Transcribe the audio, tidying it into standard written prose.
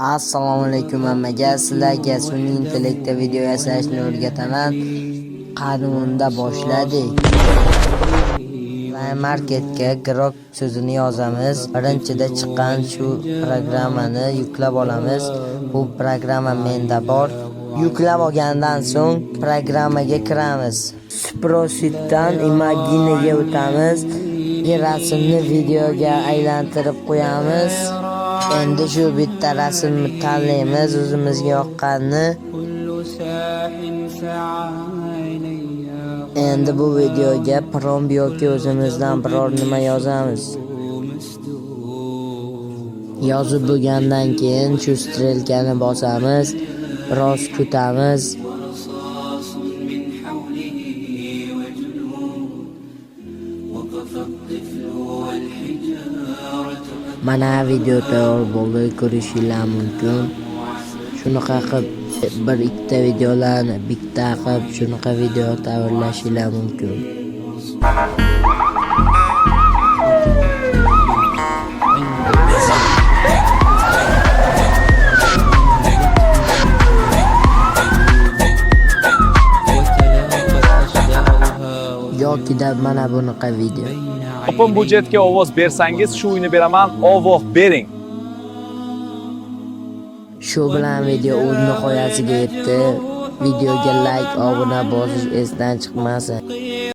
Assalomu alaykum hammaga. Sizlarga sun'iy intellektda video yasashni o'rgataman. Qani unda boshladik. Play Marketga Grok so'zini yozamiz. Birinchida chiqqan shu programmani yuklab olamiz. Bu programma menda bor. Yuklab olgandan so'ng programmaga kiramiz. Спросить dan Imagine'ga o'tamiz. Rasmni videoga aylantirib qo'yamiz. Endi shu bitta rasmni tanlaymiz, o'zimizga yoqqanini. كل ساح سعى إلي. Endi bu videoga prompt yoki o'zimizdan biror nima yozamiz. مسدود. Yozib bo'lgandan keyin shu strelkani bosamiz, biroz kutamiz. ورصاص من حوله وجنود، وقف الطفل والحجارة. Mana, video tayyor bo'ldi, ko'rishinglar mumkin. Shunaqa qilib bir ikkita videolarni bitta qilib shunaqa video tayyorlashinglar mumkin. وتلاقت أشجارها Yokida mana bunaqa video. بين Open budjetga ovoz bersangiz, shu uyni beraman, ovoz bering. Shu bilan video o'z nihoyasiga yetdi. Videoga like, obuna bosish esdan chiqmasin.